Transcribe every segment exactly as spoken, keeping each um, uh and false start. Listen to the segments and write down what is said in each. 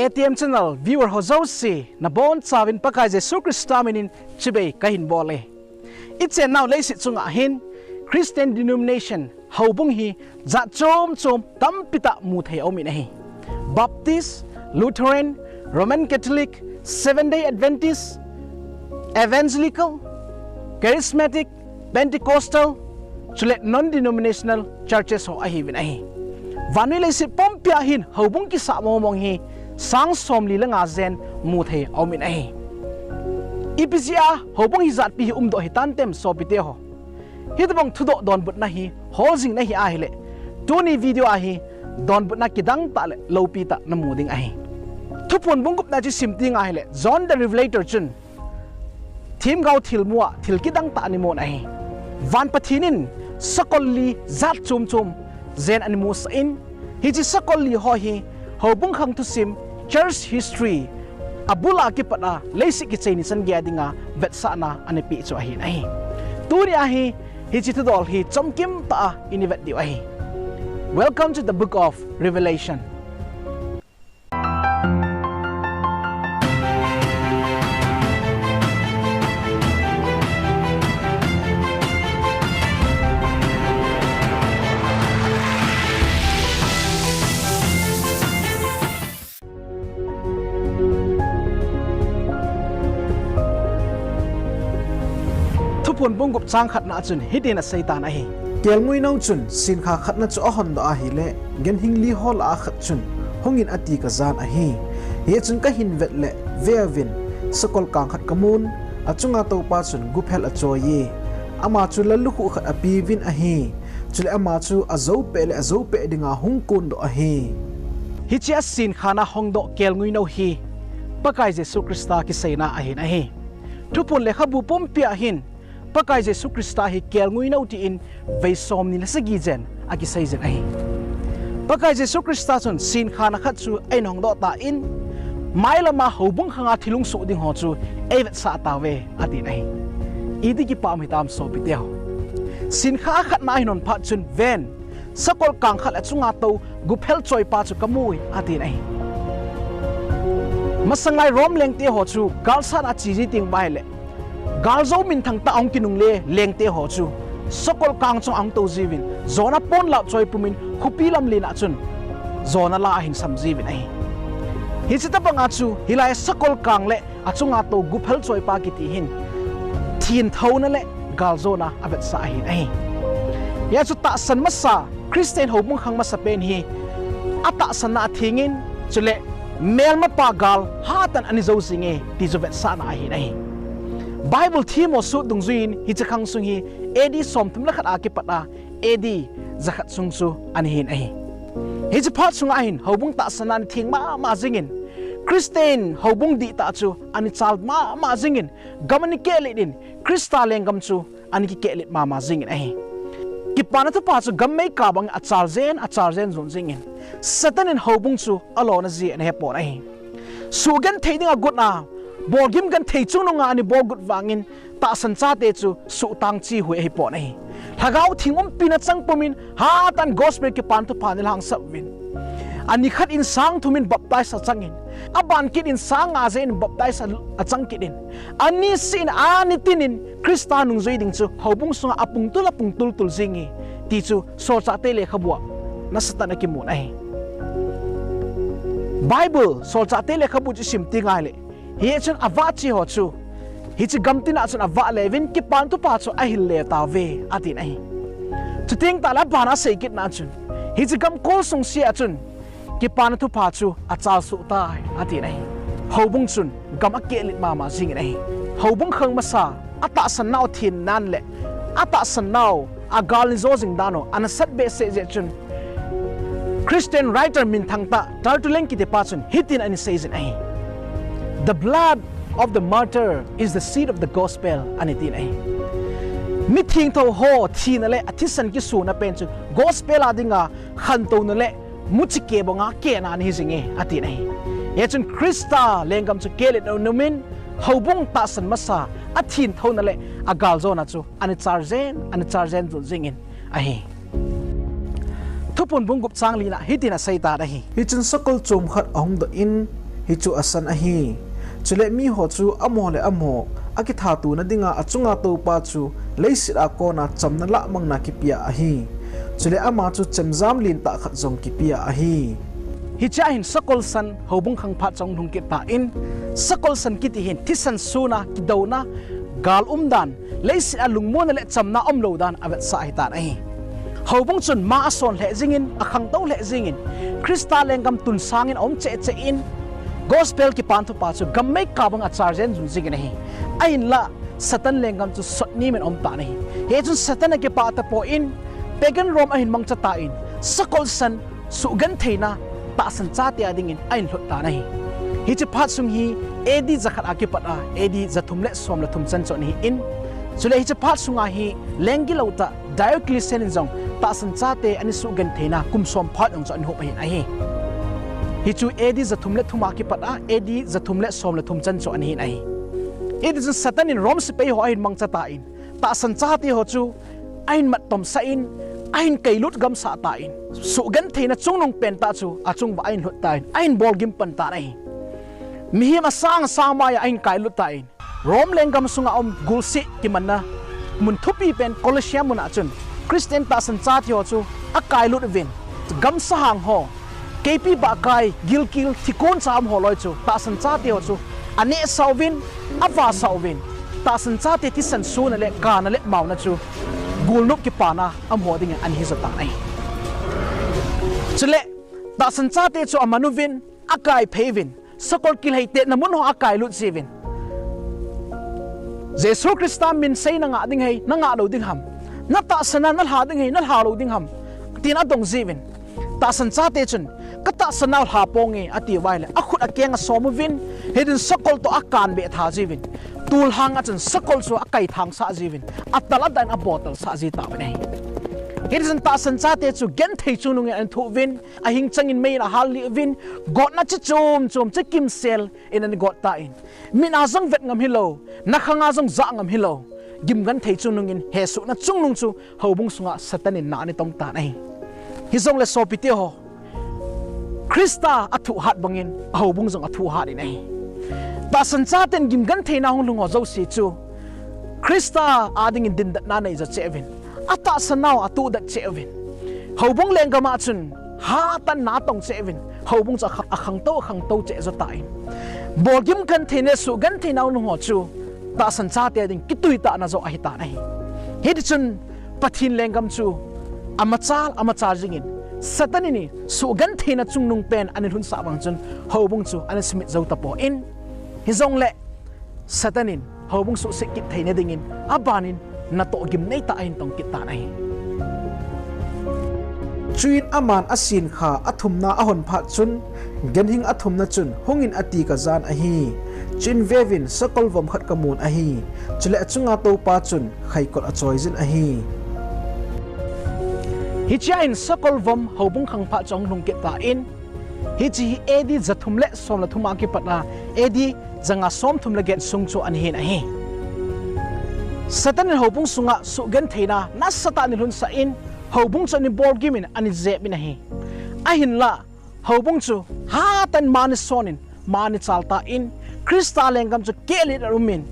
A T M channel viewer ho jouse, nabonchauvin Pakai Jesu Christa minin chibai kahin bol e. Ichennau leiset chunga hin Christian denomination houbung hi jat chom chom tampi tah muthei aumin ahi. Baptist, Lutheran, Roman Catholic, Seventh Day Adventist, Evangelical, Charismatic, Pentecostal, chule non-denominational churches ho ahiuvin ahi. Vannoi leiset pumpia hin houbung kisa mong mong hi sang somli le nga jen muthei aumin ahi. Ipi jeh a houbung hijatpi hi umdoh hitantem sopite ho. Hitobang thudoh donbutna hi hol jing nahi ahile, tuni video a hi donbutna kidang tah le loupi tah namu ding ahi. Thuphon bung gupna chu sim teng ahile, John the Revelator chun themgao thilmu a thil kidang tah ana mun ahi. Van Pathen in sakol li jat chom chom jen ana musah in, hiche sakol li ho hi houbung khang thusim, church history, abul a kipat a leiset kichai ni chan gei a dinga vetsahna ana peh chu ahin ahi. Tuni a hi hiche thudol hi chomkim tah a ina vet diu ahi. Welcome to the book of Revelation. Thuphon bung gup chang khatna chun hitin aseitan ahi. Kelnguinau chun senkha khatna chu ahondoh ahile, ganhing li ho lah a khat chun, hungin ati kajan ahi. Hichun kahin vet le, veuvin, sakol kang khat kamun, achunga toupa chun guphel achoi e. Ama chu lallukhuh khat apeuvin ahi. Chule ama chu ajoupeh le ajoupeh dinga hung kondoh ahi. Hiche a senkha na hongdoh kelnguinau hi Pakai Jesu Christa kiseina ahin ahi. Thuphon lekhabu pumpia hin Pakai Jesu Christa hi kelnguinau tin vei somni le sagi jen akisei jin ahi. Pakai Jesu Christa chun senkha na khat chu ahin hongdoh tan, mailama houbung khanga thil hung soh ding ho chu eivetsah tauve atin ahi. Iti kipah um hitam sopite ho. Senkha khatna ahin hon phat chun ven, sakol kang khat le achunga tou guphel choipa chu kamui atin ahi. Masanglai Rome lengte ho chu galsat a ache ji teng uva ahile, galjou minthang tah a hung kinungle lengte ho chu sakol kang chunga ahung tou jiuvin, jona ponlap choi pumin khopi lamlen a chun jona la ahin sam jiuvin ahi. Hiche tobanga chu hilai sakol kang le achunga tou guphel choipa kiti hin thenthouna le galjona avetsah ahin ahi. Hia chu tahsan masa, Christian houbung khang masapen hi atahsanna athengin, chule melmapa gal hatah in ana jou jinge ti chu vetsahna ahin ahi. Bible themmo sut dungjuiyin hiche khangsung hi A D somthum le khat a kipat a A D jakhat sung chu ana hin ahi. Hiche phat sunga hin houbung tahsanna ana theng mama jingin, Christian houbung dihtah chu ana chal mama jingin, gam ana kehlet in, Christa lenggam chu ana kikehlet mama jingin ahi. Kipana Thupha chu gam meikah bang achal jen, achal jen jon jingin, Satan in houbung chu alona jeh ana hepon ahi. Sugenthei dinga got a, bolgim genthei chungnunga ana bolgot vangin, tahsan chate chu suhtang chi hui ahipon ahi. Lhagao Theng umpina chang pumin, hatah in gospel Kipana Thupha ana lhangsap uvin, ani khat in sang thum in baptize achangin, aban kit in sang nga jen in baptize achang kit in, ani seh in, ani tin in Christa nungjui ding chu houbung sunga apung tul, apung tul tul jinge ti chu Solchahte lekhabua nasatah in akimun ahi. Bible Solchahte lekhabu chu isim teng ahile, hichun avah che ho chu hiche gamtina chun avah le uvin, Kipana Thupha chu ahil le tauve atin ahi. Chuteng tahle abana asei kitna chun, hiche gam kol sung sea chun Kipana Thupha chu achal soh tai atin ahi. Houbung chun gam akehlet mama jingin ahi. Houbung khang masa, atahsan nau thennan le atahsan nau agal ana jo jing dan u ana sat behseh jeh chun, Christian writer minthang tah Tertullian kitipa chun hitin ana seijin ahi. The blood of the martyr is the seed of the gospel, ana tin ahi. Mi thengtho ho thina le athisan kisona pen chu gospel a dinga khantouna le muchi kebonga kehna ana hi jinge, atin ahi. Hichun Christa lenggam chu kehlet nom nomin, houbung tahsan masa, athenthouna le agaljona chu ana chal jen, ana chal jen jon jingin ahi. Thuphon bung gup chang lina hitin aseitan ahi. Hichun sakol chom khat ahung doh in, Hichu asan ahi. Chule miho chu amaho le amaho akithatona dinga achunga toupa chu leiset a kona chamna lahmangna kipea ahi. Chule ama chu chemjam lentah khat jong kipea ahi. Hichea hin sakol san houbung khang phat chu ahung lhung kit tan, sakol san kiti hin thisan suna, kidouna, gal umdan, leiset a lungmonna le chamna umlou dan avetsah ahitan ahi. Houbung chun ma ason lheh jingin, akhangtou lheh jingin, Christa lenggam tun sangin aum cheh cheh in, Gospel Kipana Thupha chu gam meikap banga acharjen jun jingin ahi. Ahinlah, Satan lenggam chu sotnem in aum tan ahi. Hichun Satan akipah tapon, Pagan Rome ahin mangcha tan, sakol san suhgentheina tahsan chate a dingin ahin lhut tan ahi. Hiche phat sung hi A D jakhat a kipat a, A D jathum le som le thum chan chu ahin, chule hiche phat sunga hi lenggilou tah Diocletian in jong tahsan chate ana suhgentheina kum som phat jong chu ahin hop ahin ahi. Hichu A D jathum le thum a kipat a, A D jathum le som le thum chan chu ahin ahi. Hitichun Satan in Rome sepai ho ahin mangcha tan, tahsan chate ho chu ahin mattomsah in, ahin kailut gamsah tan, suhgentheina chungnung pentah chu achung uva ahin lhut tan, ahin bolgim pan tan ahi. Mihem asang sang maiya ahin kailut tan, Rome lenggam sunga um gulseh kimanna mun thupi pen Colossae mun a chun Christian tahsan chate ho chu akailut uvin, gamsahang ho, keipi bahkai, gilkel, thikon cha um ho loi chu tahsan chate ho chu anehsah uvin, avahsah uvin, tahsan chate thisan suna le kana le maona chu gulnop kipana amaho dingin ana hijo tan ahi. Chule tahsan chate chu aman uvin, akaiphei uvin, sakol kilheitetna mun ho akailut jiuvin, Jesu Christa min sei nangah ding ahi, nangah lou ding ham? Natahsan a nalha ding ahi, nalha lou ding ham? tin adong jiuvin, tahsan chate chun, Katahsan nau lha ponge, atiuva ahile, akhut akeng asom uvin, hitin sakol toh akanbeh tha jiuvin, tulhang a chun sakol chu akaithangsah jiuvin, atal adan abotalsah ji tauvin ahi. Hitichun tahsan chate chu genthei chungnungin ana thoh uvin, ahing changin meiyin ahallih uvin, gotna chi chom chom chu kimsel in ana got tan, mit a jong vet ngam hilou, nakhang a jong jah ngam hilou, gimgenthei chungnungin hesohna chungnung chu houbung sunga Satan in na ana tong tan ahi. Hijongle sopite ho, Christa athuhat bangin ahoubung jong athuhat in ahi. Tahsan chaten gimgentheina hung lhung ho jouse chu Christa a dingin dindatna anei jo cheh uvin, atahsan nau atohdat cheh uvin, houbung lenggam a chun hatah in na atong cheh uvin, houbung chu akhang, akhangtou, akhangtou cheh jo tan, bolgim gentheina, suhgentheina hung lhung ho chu tahsan chate ding kituitahna jo ahitan ahi. Hitichun Pathen lenggam chu amachal, amachal jingin, Satan in suhgentheina chungnung pen ana lhunsah bang chun houbung chu ana sumit jou tapon, hijongle Satan in houbung suhset kit theina dingin abanin natoh gimneitah ahin tong kit tan ahi. Chuin aman asenkha athumna ahon phat chun, ganhing athumna chun, Hungin, ati kajan ahi. Chuin veuvin, sakol vom khat kamun ahi. Chule achunga toupa chun khaikol achoijin ahi. Hichea hin sakol vom houbung khang phat chu ahung lhung kit tan, hiche hi A D jathum le som le thum a kipat a, A D janga somthum le get sung chu ana hin ahi. Satan in houbung sunga suhgentheina nasatah in alhunsah in, houbung chu ana bolgim in, ana jep in ahi. Ahinlah, houbung chu hatah in ma ana son in, ma ana chal tan, Christa lenggam chu kehlet a um in,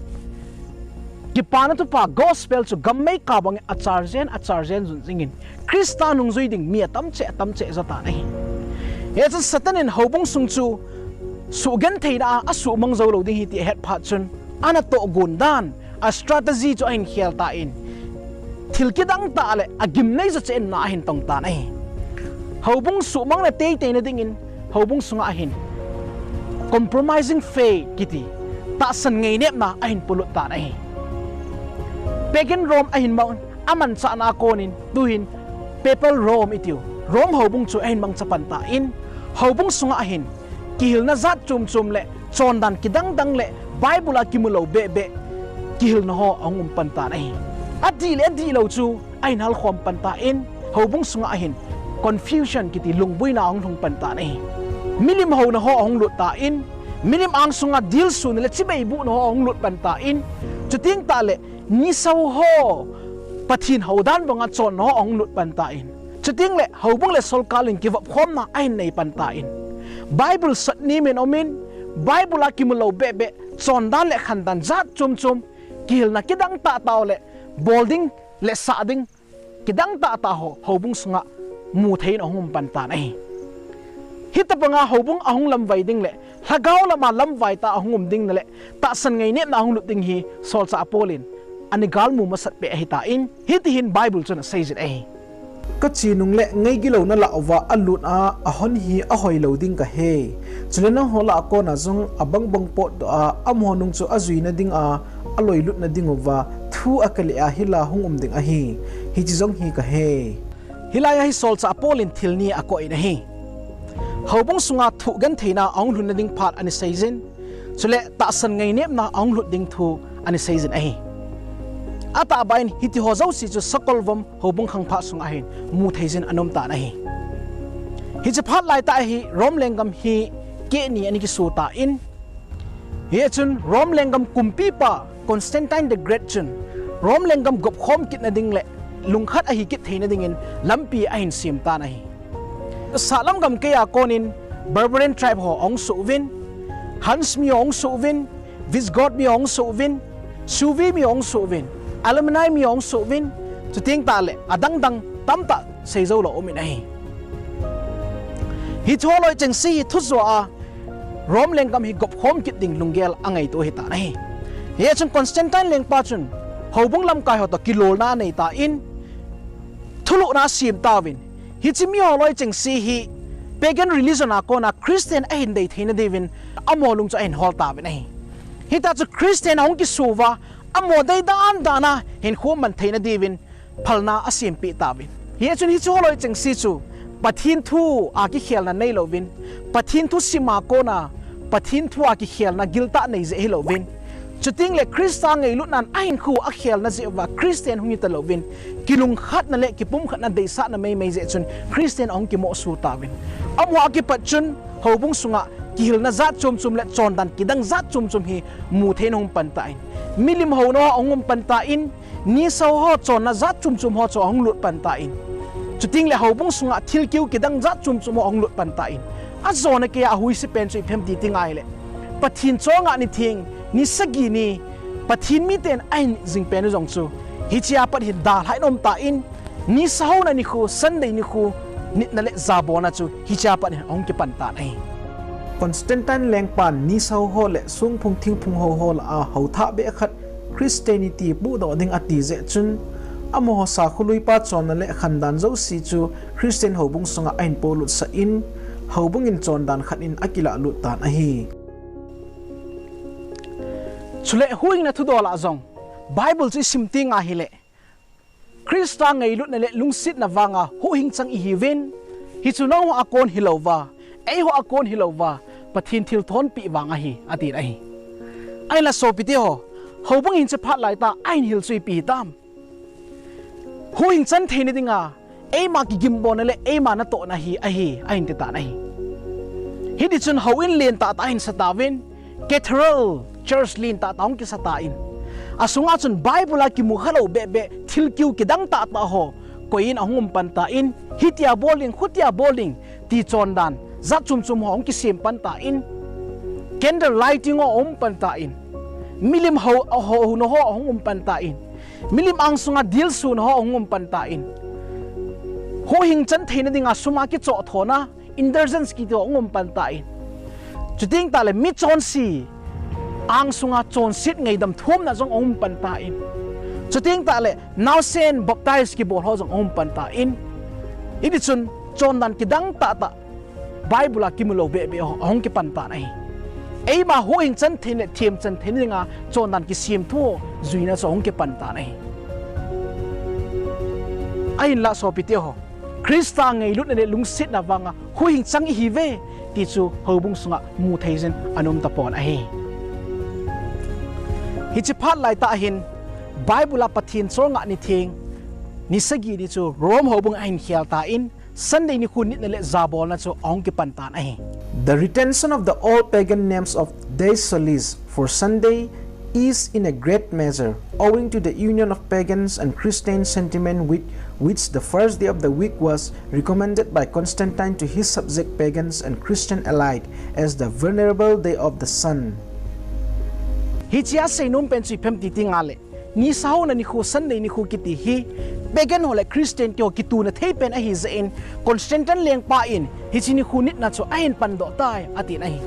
Kipana Thupha Gospel chu gam meikap bangin acharjen, acharjen jun jingin, Christa nungjui ding mi atam cheh, atam cheh jo tan ahi. Hichun Satan in houbung sung chu suhgentheina a asuhmang jou lou ding ahi ti ahet phat chun, ana tohgon dan, a strategy chu ahin khel tan, thil kidang tah le agimnei jo cheh in na ahin tong tan ahi. Houbung suhmangna teiteina dingin houbung sunga hin compromising faith kiti tahsan ngainepna ahin polut tan ahi. Pagan Rome ahin mang, amanchahna a konin tuhin Papal Rome itiu Rome houbung chu ahin mangcha pan tan, houbung sunga hin kihilna jat chom chom le chondan kidang dang le Bible a kimu lou beh beh kihilna ho ahung um pan tan ahi. Adih le adihlou chu ahin halkhom pan tan, houbung sunga hin confusion kiti lungboina ahung lhung pan tan ahi. Milim houna ho ahung lut tan, milim angsunga dilsuna le chibai buhna ho ahung lut pan tan, chuteng tah le nisa ho, Pathen hou dan banga chonna ho ahung lut pan tan, chuteng le houbung le solkal in kivopkhomna ahin nei pan tan, Bible sotnem in um in, Bible a kimu lou behbeh, chondan le khandan jat chom chom, kihilna kidang tah tah le, bol ding le sah ding kidang tah tah ho, houbung sunga mu thei in ahung um pan tan ahi. Hitabanga houbung ahung lamvai ding le, lhagao lama lamvai tah ahung um ding na le, tahsan ngainepna ahung lut ding hi, solchah Paul in ana galmu masat peh ahi tan, hiti hin Bible chun asei jin ahi. Ka chi nung le ngei gilou na lah uva alut a, ahon hi ahoi lou ding ka he. Chule nangho lah a kona jong abang bang potdoh a, amaho nung chu ajui na ding a, aloi lut na ding uva, thu akile a hila hung um ding ahi. Hichi jong hi ka he. Hilai a hi solchah Paul in thil ni akoh in ahi. Houbung sunga thugentheina ahung lhun na ding phat ana sei jin. Chule tahsan ngainepna ahung lut ding thu ana sei jin ahi. Atahbeh in hiti ho jouse chu sakolvom houbung khangpha sunga hin mu thei jin ana um tan ahi. Hiche phat lai tah hi Rome lenggam hi keh ni ana kiso tan, hichun Rome lenggam kumpipa Constantine the Great chun Rome lenggam gopkhom kit na ding le lungkhat ahi kit thei na dingin lampi ahin sem tan ahi. Sahlam gamkai a konin Barbarian tribe ho ahung suh uvin, Huns mi ahung suh uvin, Visigoth mi ahung suh uvin, Suevi mi ahung suh uvin, Alemanni mi ahung suh uvin, chuteng tah le adang dang tamtah sei jou lou um in ahi. Hiche ho loi chengse hi thu jo a, Rome lenggam hi gopkhom kit ding lunggel angaito ahi tan ahi. Hichun Constantine lengpa chun houbung lamkai ho toh kilolna anei tan, thulhuhna asem tauvin, hiche mi ho loi chengse hi pagan religion a kona Christian ahin dei thei na diuvin amaho lung chu ahin hol tauvin ahi. Hitia chu Christian ahung kiso uva, amaho dei dan dan a hinkho man thei na diuvin phalna asem peh tauvin. Hichun hiche ho loi chengse chu Pathen thu a kikhelna nei louvin, Pathen thu sim a kona Pathen thu a kikhelna giltah nei jeh hi louvin, chuteng le Christa ngailutnan ahinkho akhelna jeh uva Christian hung hita louvin, kilungkhatna le kipumkhatna deisahna meimei jeh chun Christian ahung kimoh so tauvin. Amaho a kipat chun houbung sunga kihilna jat chom chom le chondan kidang jat chom chom hi mu thei in ahung um pan tan, milim houna ho ahung um pan tan, nisa ho chonna jat chom chom ho chu ahung lut pan tan, chuteng le houbung sunga thil kiu kidang jat chom chom ho ahung lut pan tan, ajona kei a ahuisa pen chu ipi ham ti ngai le, Pathen cholngah ni theng, ni sagi ni, Pathen miten ahin jing pen u jong chu hichea pat hin dalha in aum tan, nisa houna nikho, Sunday nikho, nitna le jabolna chu hichea pat hin ahung kipan tan ahi. Constantine lengpan nisa ho ho le songphung thingphung ho ho lah a houthah beh khat Christianity pudoh ding ati jeh chun, amaho sakholuipa chonna le khandan jouse chu Christian houbung sunga ahin polut sah in, houbung in chondan khat in akilah lut tan ahi. Chule huhhingna thudol a jong Bible chu isim teng ahile, Christa ngailutna le lungsetna vanga huhhing chang ihiuvin, hichu nangho a kon hilouva, eiho a kon hilouva, Pathen thilthonpeh vang ahi, atin ahi. Ahinla sopite ho, houbung in hiche phat laitah a ahin hil chu ipi hitam? Huhhing chan theina dinga eima kigimbolna le eima natohna hi ahi, ahin ti tan ahi. Hiti chun houin lentah tah ahin satauvin, cathedral church lentah tah ahung kisatan, asunga chun Bible a kimu khalou behbeh thilkiu kidang tahtah ho koiyin ahung um pan tan, hitia bol ding, khutia bol ding ti chondan jat chom chom ho ahung kisem pan tan, candle lighting ho ahung um pan tan, milim hou, houna ho ahung um pan tan, milim angsunga dilsuna ho ahung um pan tan, huhhing chan theina dinga suma kichohthona, indulgence kiti ho ahung um pan tan, chuteng tahle michonse angsunga chonset ngaidam thumna jong ahung um pan tan, chuteng tahle naosen baptize kibol ho jong ahung um pan tan, hiti chun chondan kidang tahtah Bible a kimu lou behbeh ho ahung kipan tan ahi. Eima huhhing chan theina le themchan theina dinga chondan kisemthu ho juina chu ahung kipan tan ahi. Ahinla sopite ho, Christa ngailutna le lungsetna vanga huhhing chang ihiuve ti chu houbung sunga mu theijin ana um tapon ahi. Hiche phat laitah hin Bible a Pathen cholngah ni theng, ni sagi ni chu Rome houbung ahin khel tan, Sunday nikho nitna le jabolna chu ahung kipan tan ahi. The retention of the old pagan names of days solis for Sunday is in a great measure owing to the union of pagans and Christian sentiment with which the first day of the week was recommended by Constantine to his subject pagans and Christian alike as the venerable day of the sun. Hichea seinom pen chu ipi ham iti ngale, nisa houna nikho Sunday nikho kiti hi pagan ho le Christian te ho kituna thei pen ahi jeh in Constantine lengpa in hiche nikho nitna chu ahin pandoh tai atin ahi.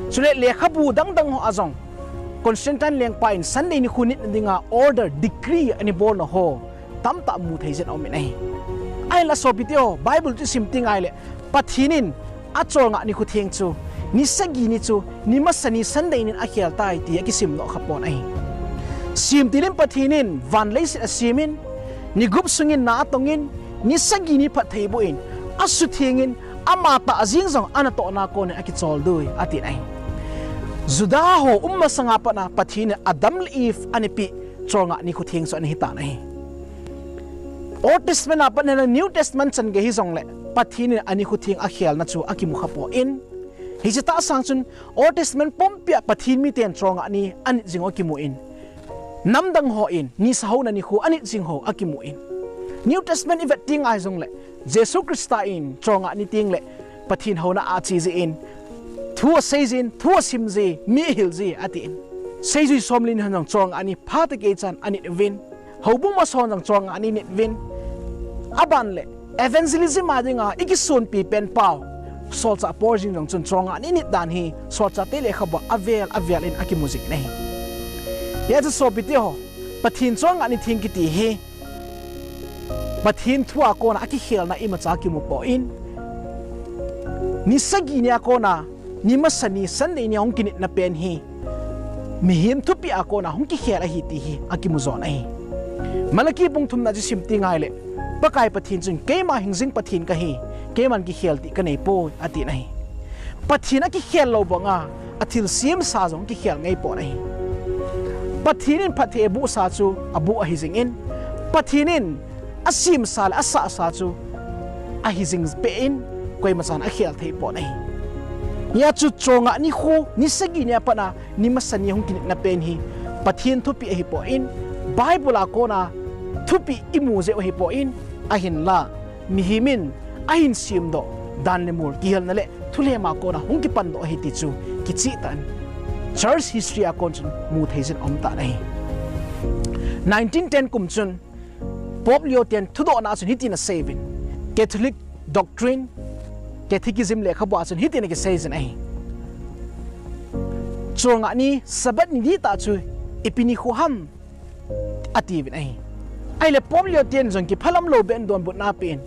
Chule lekhabu dangdang ho a jong Constantine lengpa in Sunday nikho nitna dinga order, decree ana bolna ho tamtah mu thei jin aumin ahi. Ahinla sopite ho, Bible chu isim teng ahile Pathen in acholngah nikho theng chu ni sagi ni chu ni masa ni Sunday nin akhel tai ti akisim doh khapon ahi. Semtil in Pathen in van leiset asemin, ni gup sungin na atongin, ni sagi ni phatthei boh in, asuthengin, ama tah jeng jong anatohna konin akichol dui atin ahi. Juda ho um masanga pat a Pathen in Adam le Eve ana peh cholngah nikho theng chu ana hitan ahi. Old Testament a pat a New Testament chan gei hijongle Pathen in anikho theng akhelna chu akimu khapon, hiche tahsang chun Old Testament pumpia Pathen miten cholngah ni anit jing ho akimun, namdang hon nisa houna nikho anit jing ho akimun, New Testament ivet teng ahijongle Jesu Christa in cholngah ni tengle Pathen houna a ache jin, thu asei jin, thu asim ji, mi ahil ji atin, seijui somleni hon jong cholngah ni phatah kichan anit uvin, houbung masa hon jong cholngah ni anit uvin, aban le evangelism a dinga ikisonpi pen pau solchah Paul jeng jong chun cholngah ni anit dan hi solchahte lekhabua avel avel in akimu jing ahi. Hijeh chun sopite ho, Pathen cholngah ni theng kiti hi Pathen thua kona akikhelna imacha kimupon, ni sagi nia kona ni masa ni Sunday ni hung kinitna pen hi mihem thupeh a kona hung kikhel ahi ti hi akimu jon ahi. Malachi bung thumna chu isim teng ahile Pakai Pathen chun, keima hingjing Pathen kahi, keiman kikhel ding kaneipoi atin ahi. Pathen akikhel lou banga athilsemsa jong kikhel ngeipon ahi. Pathen in phatthei abohsa chu aboh ahi jingin, Pathen in asemsa le asahsa chu ahi jing peh in, koimachan akhel theipon ahi. Hijeh chun cholngah nikho ni sagi nia pat a ni masa ni hung kinitna pen hi Pathen thupeh ahipon, Bible a kona thupeh imu jeh u ahipon, ahinla mihem in ahin semdoh dan le mol kihelna le thulhem a kona hung kipandoh ahi ti chu kichehtah in church history a kon chun mu thei jin aumtan ahi. Nineteen ten kum chun Pope Leo ten thudohna chun hitin aseiuvin, Catholic Doctrine, Catechism lekhabua chun hitin akisei jin ahi. Cholngah ni Sabbath ni dihtah chu ipi nikho ham atiuvin ahi. Ahile Pope Leo ten jong kiphalam lou beh in donbutna apen,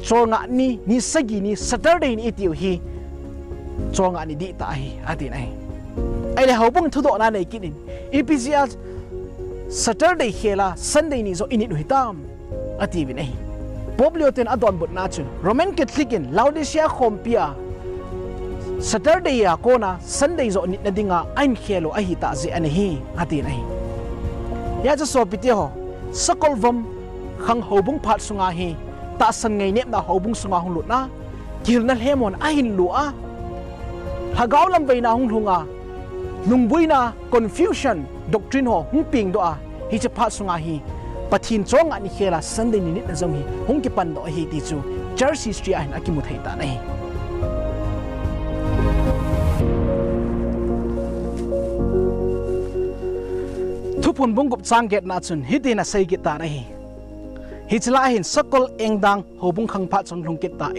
cholngah ni, ni sagi ni, Saturday ni itiu hi cholngah ni dihtah ahi atin ahi. Ahile houbung thudohna nei kit in, ipi jeh a Saturday khel a Sunday ni joh init u hitam atiuvin ahi. Pope Leo ten adonbutna chun Roman Catholic in Laodicea khompia Saturday a kona Sunday joh nitna dinga ahin khel u ahitah jeh ana hi atin ahi. Hijeh chun sopite ho, sakolvom khang houbung phat sunga hi tahsan ngainepna houbung sunga hung lutna, kihilna lhemon ahin lua, lhagao lamveina hung lhunga, lungboina, confusion, doctrine ho hung pengdoh a, hiche phat sunga hi Pathen cholngah ni khel a Sunday ni nitna jong hi hung kipandoh ahi ti chu church history a hin akimu thei tan ahi. Thuphon bung gup chang getna chun hitin asei kit tan ahi. Hiche lai a hin sakol engdang houbung khang phat chu ahung lhung kit tan,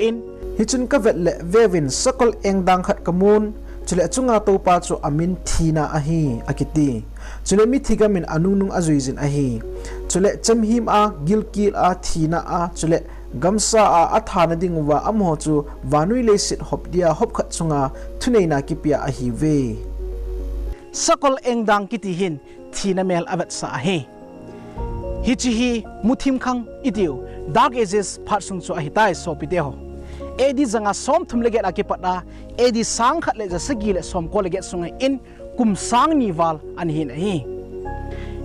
hichun kavet le veuvin sakol engdang khat kamun, chule achunga toupa chu amin Thina ahi akiti. Chule mithi gamin anungnung ajuijin ahi. Chule chemhim a, gilkel a, thina a, chule gamsa a athana dinguva amaho chu vannoi leiset hop dia hop khat chunga thuneina kipea ahiuve. Sakol engdang kiti hin thina mel avetsah ahi. Hiche hi muthim khang itiu, Dark Ages phat sung chu ahitai sopite ho. A D janga somthum le get a kipat a, A D sangkhat le jasagi le somko le get sunga hin kum sangni val ana hin ahi.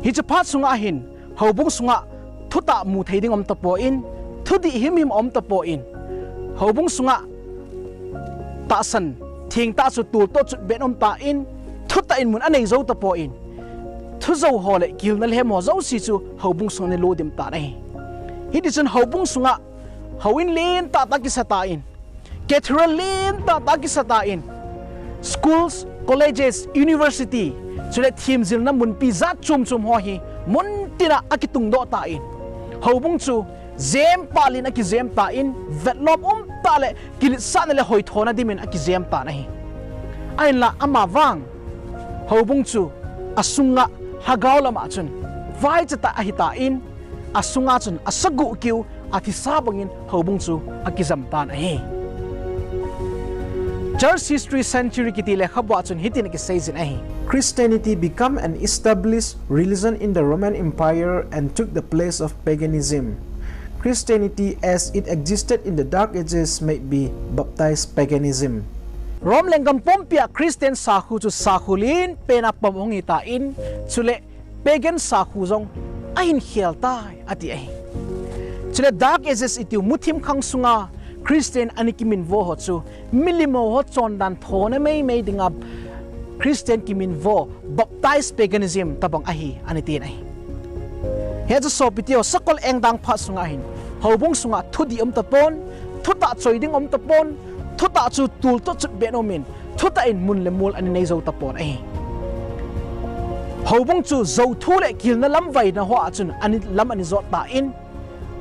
Hiche phat sunga hin houbung sunga thutah mu thei ding aum tapon, thudih himhim aum tapon, houbung sunga tahsan thengtah chu toltoh chutbeh in aum tan, thutah in mun anei jou tapon, thujou ho le kihilna lhem ho jouse chu houbung sunga ana lo dim tan ahi. Hiti chun houbung sunga houin lentah tah kisa tan, cathedral lentah tah kisa tan, schools, colleges, university, chule themjilna munpi jat chom chom ho hi muntina akitungdoh tan, houbung chu jempah lin akijem tan, vetlom umtah le kiletsahna le hoithona dimin akijem tan ahi. Ahinla amavang houbung chu asunga lhagao lama chun vaichatah ahitan, asunga chun asagoh keu, athisa bangin houbung chu akijam tan ahi. Church History Century kiti lekhabua chun hitin akiseijin ahi. Christianity became an established religion in the Roman Empire and took the place of paganism. Christianity as it existed in the Dark Ages might be baptized paganism. Rome lenggam pumpia Christian sakhu chu sakhu lenpena pom ahung hitan, chule pagan sakhu jong ahin khel tai ati ahi. Chule Dark Ages itiu muthim khang sunga Christian ana kiminvo ho chu milim ho chondan thona meimei dinga Christian kiminvo, baptized paganism tobang ahi ana tin ahi. Hichu sopite ho, sakol engdang phat sunga hin houbung sunga thudih umtapon, thutah choi ding umtapon, thutah chu tultoh chutbeh in umin, thutah in mun le mol ana neijou tapon ahi. Houbung chu jouthu le kihilna lamvaina hoa chun lam ana jot tan,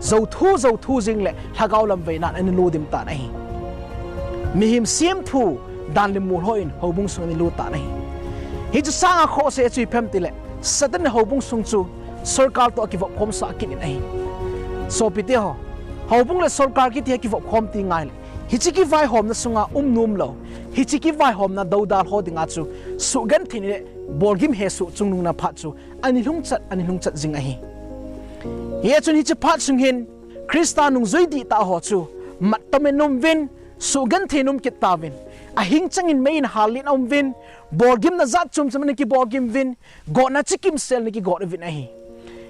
jouthu jouthu jing le lhagao lamvainan ana lo dim tan ahi. Mihem semthu dan le mol hon houbung sung ana lo tan ahi. Hichu sanga khohsah chu ipi ham itile Satan in houbung sung chu sorkar toh akivop khomsah kit in ahi. Sopite ho, houbung le sorkar kiti hi akivop khom ti ngaile hiche kivaihomna sunga um nomlou, hiche kivaihomna doudal ho dinga chu suhgentheina le bolgim hesoh chungnungna phat chu ana lhungchat, ana lhungchat jing ahi. Hichun hiche phat sung hin Christa nungjui dihtah ho chu mattomin umuvin, suhgenthei in um kit tauvin, ahing changin meiin hallin aumuvin, bolgimna jat chom chom ana kibolgim uvin, gotna chikimsel ana kigot uvin ahi.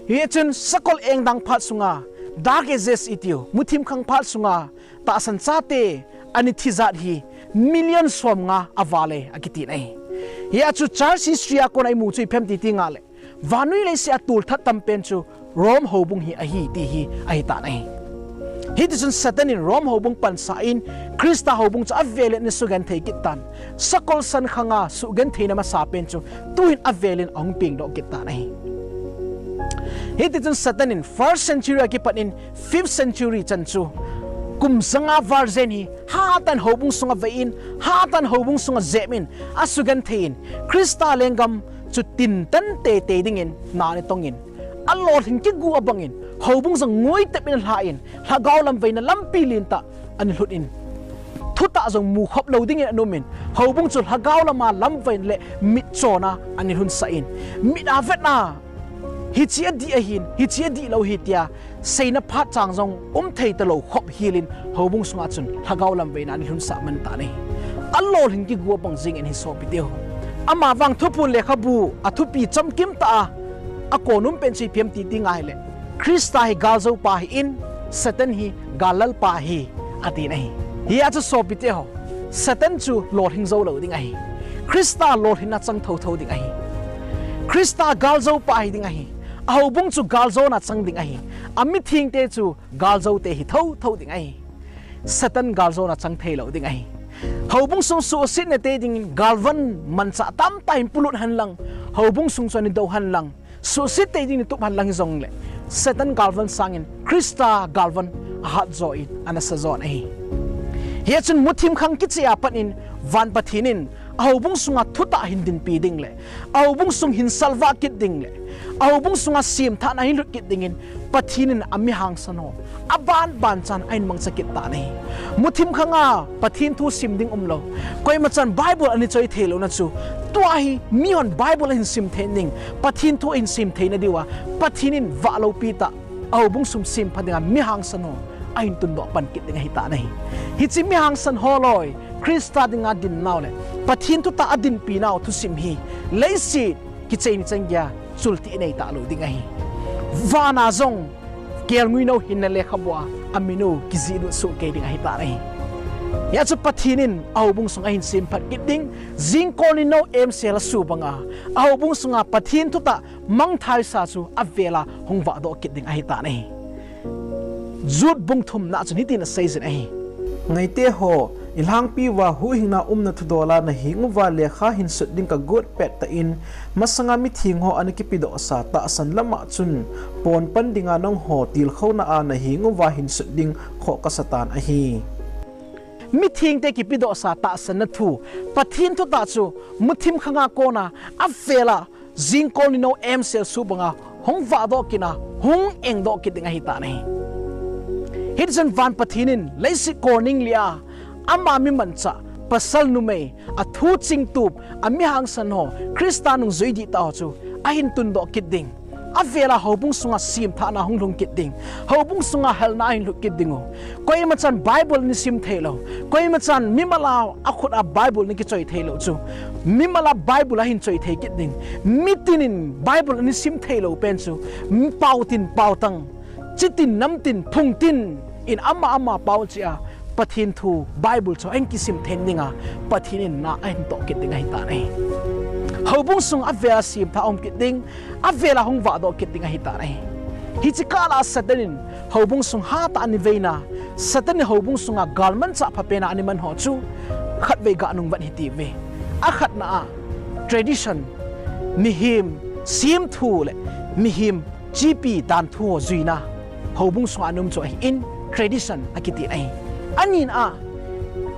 Hichun sakol engdang phat sunga Dark Ages itiu muthim khang phat sunga tahsan chate ana thi jat hi million somnga aval e akitin ahi. Hichu church history a kona imu chu ipi ham iti ngaile vannoi leiset a tolthat tampen chu Rome houbung hi ahi ti hi ahitan ahi. Hitichun Satan in Rome houbung pansah in Christa houbung chu avelin ana sugenthei kit tan, sakol san khanga suhgentheina masapen chu tuhin avelin ahung pengdoh kit tan ahi. Hitichun Satan in first century a kipat in fifth century chan chu kum janga val jen hi hatah in houbung sunga vei in, hatah in houbung sunga jep in, asugenthei in, Christa lenggam chu tintan teitei dingin na ana tongin, alolhin kigu abangin houbung jong ngoitep in alhan, lhagao lamvaina lampi lentah ana lhut in, thutah jong mukhop lou dingin ana umin, houbung chu lhagao lama lamvaina le mitchona ana lhunsah in, mit a vetna hiche adih ahin, hiche adihlou ahi tia seina phat chang jong umthei talou khop helin houbung sunga chun lhagao lamvaina ana lhunsah man tan ahi. Alolhin kigu abang jengin ahi sopite ho. Amavang Thuphon lekhabu a thupi chamkim tah a akonum pen chu ipi ham iti ngaile Christa hi galjoupa ahin, Satan hi gallalpa ahi atin ahi. Hichu sopite ho, Satan chu lolhing joulou ding ahi. Christa lolhinna chang thotho ding ahi. Christa galjoupa ahi ding ahi. Ahoubung chu galjona chang ding ahi. Amithengte chu galjoute hi thotho ding ahi. Satan galjona chang theilou ding ahi. Houbung sung suhsetnate dingin galvan manchah tamtah hin polut henlang, houbung sung chu ana dou henlang, suhset tei dingin atup henlang hijongle, Satan galvan sangin Christa galvan ahatjo in ana sajon ahi. Hichun muthim khang kicheh a pat in van Pathen in ahoubung sunga thutah ahin dinpi ding le ahoubung sung hin salvah kit ding le ahoubung sunga semthahna ahin lhut kit dingin Pathen in amihangsan ho aban banchan ahin mangcha kit tan ahi. Muthim khanga Pathen thu sim ding umlou, koimachan Bible ana choi theilouna chu, tua hi mihon Bible ahin sim thei ding, Pathen thu ahin sim theina diuva Pathen in vahlou pi tah ahoubung sung sempha dinga mihangsan ho ahin tundoh pan kit ding ahitan ahi. Hiche mihangsan ho loi Christa dinga dinnau le Pathen thutah adinpinau thusim hi leiset kicheini chan geiya chultih neitahlou ding ahi. Vana jong kelngoi nou hinna lekhabua amin u kijihlut sohkei ding ahitan ahi. Hia chu Pathen in a houbung sung ahin semphat kit ding, jingkol ni no emsel a subanga, a houbung sunga Pathen thutah mangthai sa chu avela hung vahdoh kit ding ahitan ahi. Jude bung thumna chun hitin asei jin ahi. Ngaite ho, ilhangpi uva huhhingna umna thudola naheng uva lekha hin sut ding kagot pettah in, masanga mitheng ho ana kipedohsa tahsan lama chun, ponpan dinga nangho tilkhouna a naheng uva hin sut ding khoh kasatan ahi. Mithengte kipedohsa tahsanna thu, Pathen thutah chu muthim khanga kona avela jingkol ni no emsel subanga hung vahdoh kit a, hung engdoh kit ding ahitan ahi. Hitichun van Pathen in leiset kolning lia ama mi manchah, pasal numei, a thu chingtup, a mihangsan ho, Christa nungjui dihtah ho chu ahin tundoh kit ding. Avela houbung sunga semthahna hung lhung kit ding. Houbung sunga helna ahin lhut kit dingu. Koimachan Bible ana sim theilou, koimachan mimala akhut a Bible ana kichoi theilou chu, mimala Bible ahin choi thei kit ding. Mitin in Bible ana sim theilou pen chu, pao tin pao tang, chitin namtin phungtin in ama ama pao chea Pathen thu Bible chu ahin kisim thei dinga, Pathen in na ahin toh kit ding ahitan ahi. Houbung sung avela semthah um kit ding, avela hung vahdoh kit ding ahitan ahi. Hiche kah lah a Satan in houbung sung hatah a ana veina, Satan in houbung sunga galmanchah phapena ana man ho chu khatvei ganung vet hitiuve. Akhatna a tradition, mihem semthu le mihem chepi danthu ho juina, houbung sunga ana um chu ahin, tradition akiti ahi. Anina a,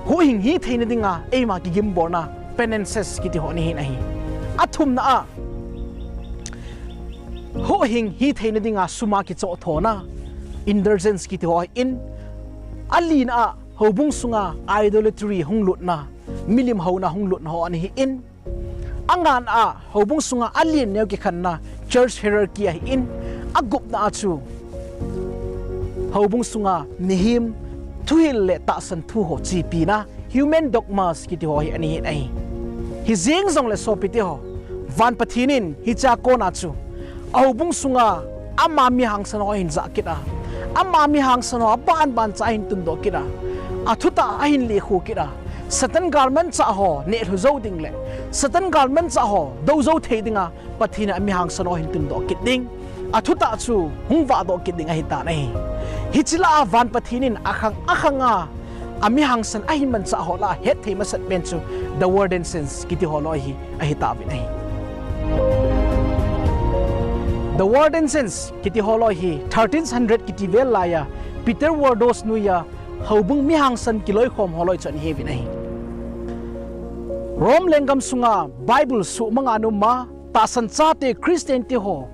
huhhing hitheina dinga eima kigimbolna, penances kiti ho ana hin ahi. Athumna a, huhhing hitheina dinga suma kichohthona, indulgence kiti ho ahin. Alina a, houbung sunga idolatry hung lutna, milim houna hung lutna ho ana hin. Angana a, houbung sunga alen neo kikhenna, church hierarchy ahin. Agupna a chu, houbung sunga mihem thuhil le tahsan thu ho chepina, human dogmas kiti ho hi ana hin ahi. Hijeng jongle sopite ho, van Pathen in hichea kona chu, a houbung sunga ama mihangsan ho ahin jah kit a, ama mihangsan ho abanban cha ahin tundoh kit a, athutah ahin lekhu kit a, Satan galmanchah ho nehlhu jou ding le Satan galmanchah ho dou jou thei dinga Pathen in amihangsan ho ahin tundoh kit ding, athutah chu hung vahdoh kit ding ahitan ahi. Hiche lah a van Pathen in akhang akhanga amihangsan ahin manchah ho lah a hetthei masat pen chu The Waldenses kiti ho loi hi ahitauvin ahi. The Waldenses kiti ho loi hi thirteen hundred kiti vel laiya Peter Wardos noiya houbung mihangsan kiloikhom ho loi chu ana hiuvin ahi. Rome lenggam sunga Bible suhmanga ana um a, tahsan chate Christian te ho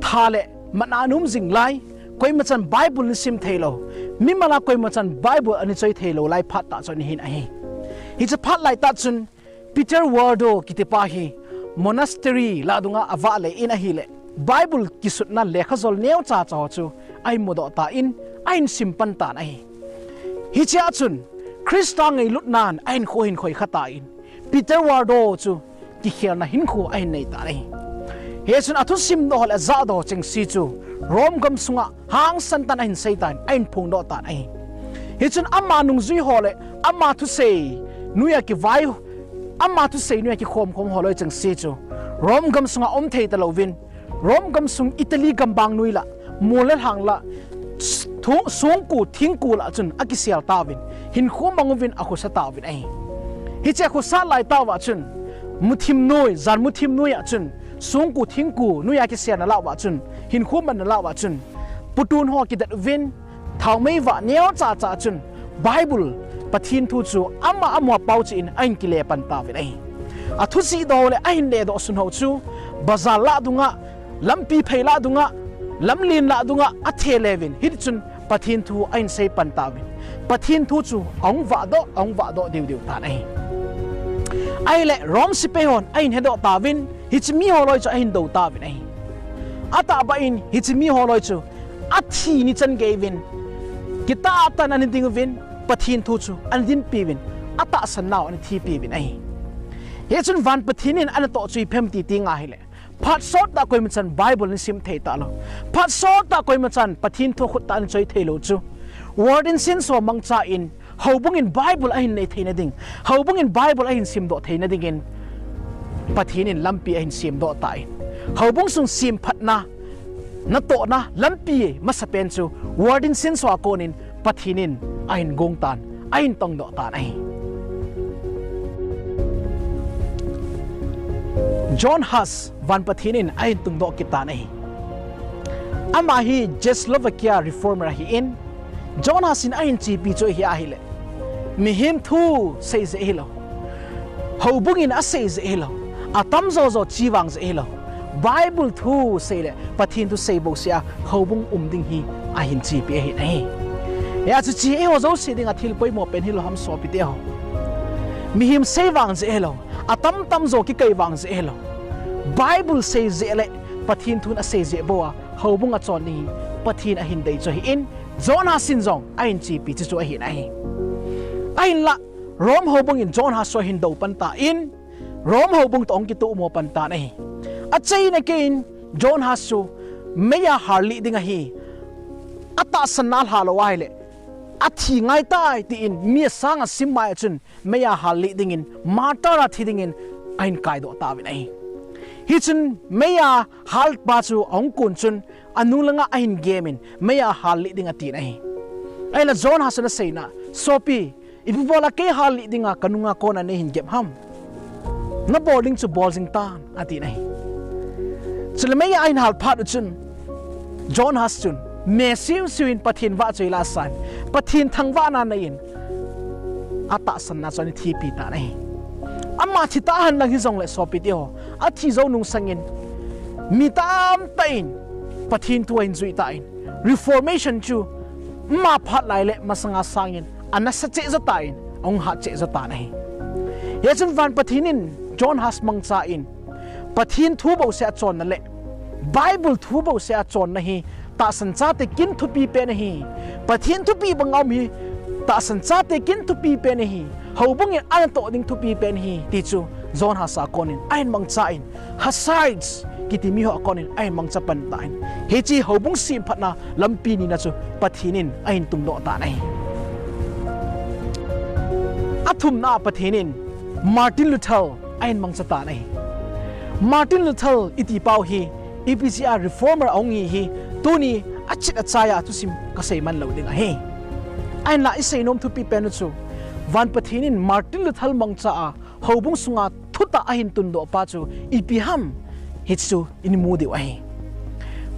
tha le matna ana um jing lai, koimachan Bible ana sim theilou, mimala koimachan Bible ana choi theilou lai phat tah chu ana hin ahi. Hiche phat laitah chun Peter Wardo kitipa hi monastery lah dunga avale in ahile, Bible kisutna lekhajol neocha cha ho chu ahin mudoh tan, ahin simpan tan ahi. Hichea chun Christa ngailutnan ahinkho ahin khoikha tan, Peter Wardo chu kikhelna hinkho ahin neitan ahi. Hichun athusimdoh ho le ajahdoh ho chengse chu Rome gamsunga hangsan tah in ahin seitan, ahin phongdoh tan ahi. Hichun ama nungjui ho le ama thusei noiya kivai, ama thusei noiya kikhomkhom ho loi chengse chu Rome gamsunga um thei talouvin, Rome gamsung Italy gambang noi lah, mol le lhang lah, songku thingku lah chun akisel tauvin, hinkho mang uvin akhosa tauvin ahi. Hiche akhosa laitah uva chun, muthim noi, jan muthim noiya chun, songku thingku noiya kiselna lah uva chun, hinkho manna lah uva chun, putun ho kidat uvin, thaomei vah neocha cha chun, Bible, Pathen thu chu ama ama pao cheh in ahin kile pan tauvin ahi. Athuseidoh le ahin ledoh sun ho chu, bazar lah dunga, lampi phei lah dunga, lamlen lah dunga athe leuvin, hitichun Pathen thu ahin seipan tauvin, Pathen thu chu ahung vahdoh, ahung vahdoh diu diu tan ahi. Ahile Rome sepai hon ahin hedoh tauvin, hiche mi ho loi chu ahin dou tauvin ahi. Atahbeh in hiche mi ho loi chu athi nichan geiyin, kitah tah in ana dinguvin, Pathen thu chu ana dinpiuvin, atahsan nau ana thipiuvin ahi. Hichun van Pathen in ana toh chu ipi ham ti teng ahile, phat sottah koimachan Bible ana sim thei talou, phat sottah koimachan Pathen thu khut tah ana choi theilou chu, Waldenses ho mangchan Houbung in Bible ahin nei theina ding, houbung in Bible ahin simdoh theina dingin Pathen in lampi ahin simdoh tan, houbung sung semphatna, natohna lampi masapen chu Warden Shin Swa konin Pathen in ahin gong tan, ahin tongdoh tan ahi. John Huss van Pathen in ahin tungdoh kit tan ahi. Ama hi Czechoslovakia reformer ahin, John Huss in ahin chepi chu ahi ahile, mihem thu sei jeh hilou, houbung in asei jeh hilou, atam jojo chi vang jeh hilou, Bible thu sei le Pathen thu sei bouseh a houbung um ding hi ahin chepi ahi nahi. Hia chu chi eiho jouse dinga thil poimo pen hilou ham sopite ho. Mihem sei vang jeh hilou, atam tam jo kikai vang jeh hilou, Bible sei jeh le Pathen thun asei jeh bou a houbung achon ding hi Pathen ahin dei chu ahin, John Huss in jong ahin chepi chu chu ahi nahi. Ahinla Rome houbung in John Huss chu ahin dou pan tan, Rome houbung toh ahung kitoh mo pan tan ahi. Achaina keiin John Huss chu meiya hallih ding ahi. Atahsanna alha lou ahile athi ngai tai tin mi asanga sim mai a chun meiya hallih dingin, martyr a thi dingin ahin kaidoh tauvin ahi. Hichun meiya halpa chu ahung kon chun anung langa ahin gemin meiya hallih ding atin ahi. Ahinla John Huss in aseina, sopi, ipi bola kei hallih dinga kanunga kona neihin gep ham? Nabol ding chu bol jing tan, atin ahi. Chule meiya ahin hal phat u chun John Huss chun me siu siu in Pathen vahchoi la asan, Pathen thangvahna neiin atahsanna chu ana thipi tan ahi. Ama thi tahen lang hijongle sopite ho, athi jou nung sangin mi tamtah in Pathen thu ahin jui tan, Reformation chu ama phat lai le masanga sangin anasa cheh jo tan, ahung hat cheh jo tan ahi. Hichun van Pathen in John Huss mangchan Pathen thu bouseh a chonna le Bible thu bouseh a chonna hi tahsan chate kin thupi pen ahi. Pathen thupi banga um hi tahsan chate kin thupi pen ahi. Houbung in anatoh ding thupi pen ahi ti chu John Huss a konin ahin mangchan, Hussites kiti miho a konin ahin mangcha pan tan, hiche houbung semphatna lampi nina chu Pathen in ahin tungdoh tan ahi. Athumna a Pathen in Martin Luther ahin mangcha tan ahi. Martin Luther iti pau hi ipi jeh a reformer ahung hi hi tuni achit achai a thusim kasei man lou ding ahi. Ahinla isei nom thupi pen u chu van Pathen in Martin Luther mangcha a houbung sunga thutah ahin tundoh pa chu ipi ham, hichu imu diu ahi.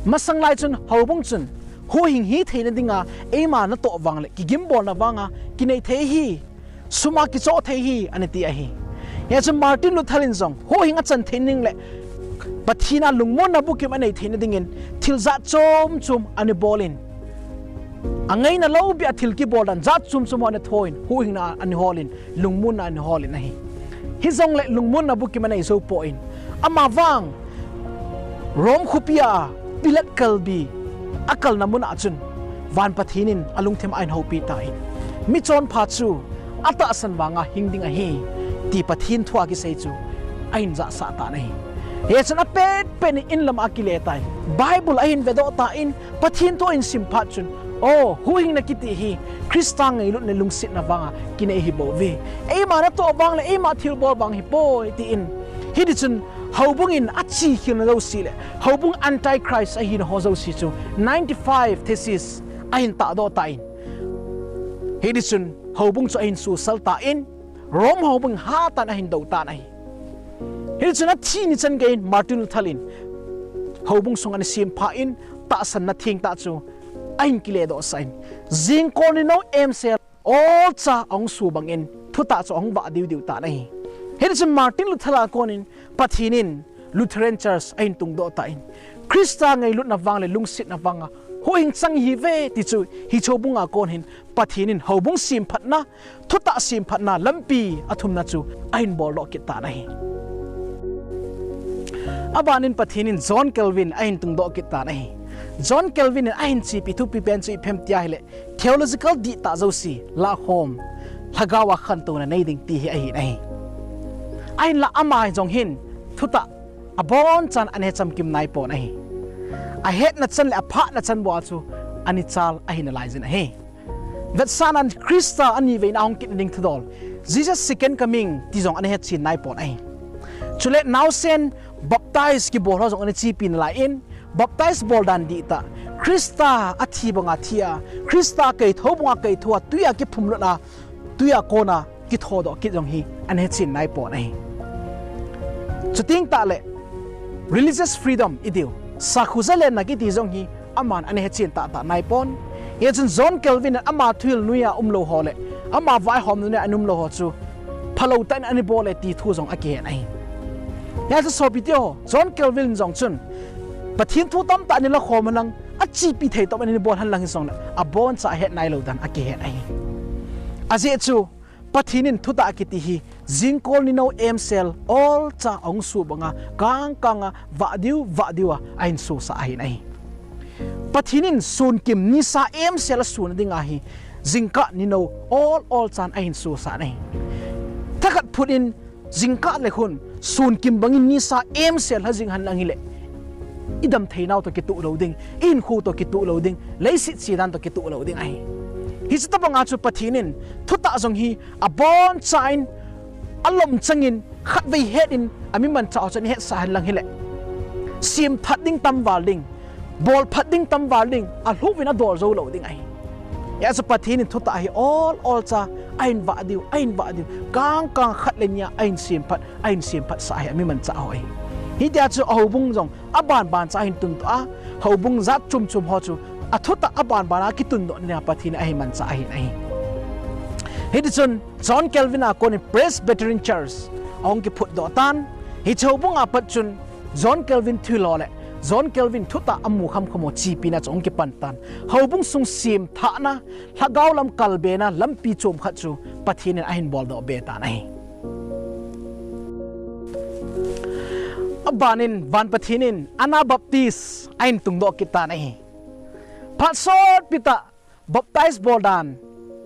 Masang lai chun houbung chun huhhing hi theina dinga eima natoh vang le kigimbolna vanga kinei thei hi, suma kichoh thei hi, ana ti ahi. Hichun Martin Luther in jong huhhing achan theina ding le Pathen a lungmonna bukim anei theina dingin thil jat chom chom ana bolin, angaina lou beh a thil kibol dan jat chom chom ho ana thoin, huhhingna ana holin, lungmonna ana holin ahi. Hijongle lungmonna bukim anei jou poi. Ama vang Rome khopi a Pilate kalbi akalna mun a chun van Pathen in alungthim a ahin houpi tan, michonpha chu atahsan vanga hing ding ahi, ti Pathen thu a kisei chu ahin jahsah tan ahi. Hichun apet pet in in lam a akile tan, Bible ahin vedoh tan, Pathen thu ahin sim phat chun, o, huhhingna kiti hi Christa ngailutna lungsetna vanga kinei hi bou ve. Eima natoh vang le eima thilbol vang hi poi, tin. Hiti chun houbung in achi khilna jouse le houbung antichrist ahina ho jouse chu ninety-five thesis ahin tahdoh tan, hiti chun houbung chu ahin susal tan, Rome houbung hatah in ahin dou tan ahi. Hiti chun athi ni chan geiyin Martin Luther in houbung sung ana semphan, tahsanna thengtah chu ahin kiledohsah in, jingkah ni nou emsel olcha ahung su bangin thutah chu ahung vah diu diu tan ahi. Hiti chun Martin Luther a konin Pathen in Lutheran Church ahin tungdoh tan, Christa ngailutna vang le lungsetna vanga huhhing chang ihiuve ti chu hiche houbung a kon hin Pathen in houbung semphatna, thutah semphatna lampi athumna chu ahin boldoh kit tan ahi. Abanin Pathen in John Calvin ahin tungdoh kit tan ahi. John Calvin in ahin chepi thupi pen chu ipi ham tia ahile, theological dihtah jouse lahkhom, lhagao a khantouna nei ding ti hi ahi nahi. Ahinla ama jong hin thutah abonchan ana hechamkim naipon ahi. Ahetna chan le aphahna chan bou a chu ana chal ahi nalaijin ahi. Vetsahnan Christa anivei in ahung kit nading thudol, Jesus second coming ti jong ana hechen naipon ahi. Chule naosen baptize kibol ho jong ana chepi nalai in, baptize bol dan dihtah, Christa athi banga thi a, Christa keitho banga keitho a, tui a kiphumlut a, tui a kona kithodoh kit jong hi ana hechen naipon ahi. Chuteng tahle religious freedom itiu, sakhuza lenna kiti jong hi aman ana hechen tahtah naipon. Hijeh chun John Calvin in ama thuhil noiya umlou ho le ama vaihomna noiya ana umlou ho chu phalou tah in ana bol e ti thu jong akihen ahi. Hijeh chun sopite ho, John Calvin jong chun Pathen thu tamtah ana lakhom henlang, achepi thei tobang ana bol henlang hijongle, aboncha ahet nailou dan akihen ahi. Ajeh chu Pathen in thutah kiti hi jingkol nino emsel olcha ahung su banga kangkanga vah diu vah diu a ahin susah ahin ahi. Pathen in sunkim nisa emsel asun nadinga hi jingkah nino ol olchan ahin susah ahi. Thakhat phut in jingkah le khun sunkim bangin nisa emsel lha jing henlang hile, idam theinau toh kituh lou ding, ihinkho toh kituh lou ding, leiset chedan toh kituh lou ding ahi. Hiche tobanga chu Pathen in thutah jong hi aboncha in, alomchang in, khatvei het in, ami manchah ho chu ana hetsah henlang hile, semphat ding tamval ding, bolphat ding tamval ding, alhuh uvin adol joulou ding ahi. Hijeh chun Pathen in thutah hi ol olcha ahin vah diu, ahin vah diu, kangkang khat le nia ahin semphat, ahin semphatsah ahi, ami manchah ho hi. Hitia chu ahoubung jong abanbancha ahin tundoh a, houbung jat chomchom ho chu athutah abanbana kitundoh nadinga Pathen in ahin manchah ahin ahi. Hitichun John Calvin a konin Presbyterian Church ahung kiphutdoh tan. Hiche houbung a pat chun John Calvin thuhil ho le John Calvin thutah amu khamkham ho chepina chu ahung kipan tan. Houbung sung semthahna, lhagao lam kalbena lampi chomkhat chu Pathen in ahin boldoh be tan ahi. Abanin van Pathen in Anabaptist ahin tungdoh kit tan ahi. Phat sotpi tah baptize bol dan